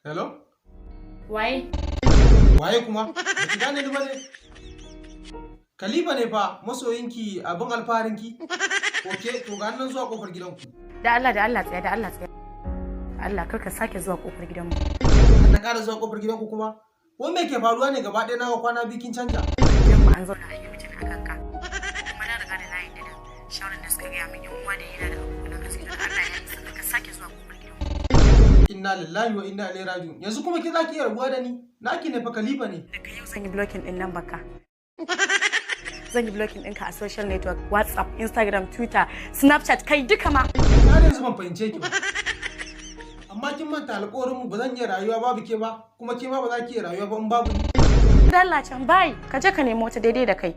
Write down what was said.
Hello? Waye? Waye kuma? Ba ki gane ni ba ne? Khalifa ne fa, masoyinki, abin alfaharinki. Ok, to ga nan zuwa kofar gidanku. Da Allah, da Allah tsaya, da Allah tsaya. Allah kar ka sake zuwa kofar gidanmu. Na ƙara zuwa kofar gidanku kuma? Wai me ke faruwa ne gaba ɗaya na kwana biyu kin canja? Gidanmu an zauna an yi mutum a kanka. Kuma na riga da na yarda da shawarar da suka gaya min yan uwa da yana da abokan arziki. Da Allah ya isa kar ka sake zuwa kofar gidanmu. Inna lillahi wa inna ilaihi raji'un. Yanzu kuma ke zaki iya rabuwa da ni? Naki ne fa, Khalifa ne. Daga yau zan yi blocking din number ka. Zan yi blocking ɗinka a social network, WhatsApp, Instagram, Twitter, Snapchat, kai duka ma. Har yanzu ban fahimce ki ba. Amma kin manta alƙawarin mu, ba zan iya rayuwa babu ke ba, kuma ke ma ba za ki iya rayuwa ba in babu ni. Da Allah can, bye. Ka je ka nemo wata daidai da kai.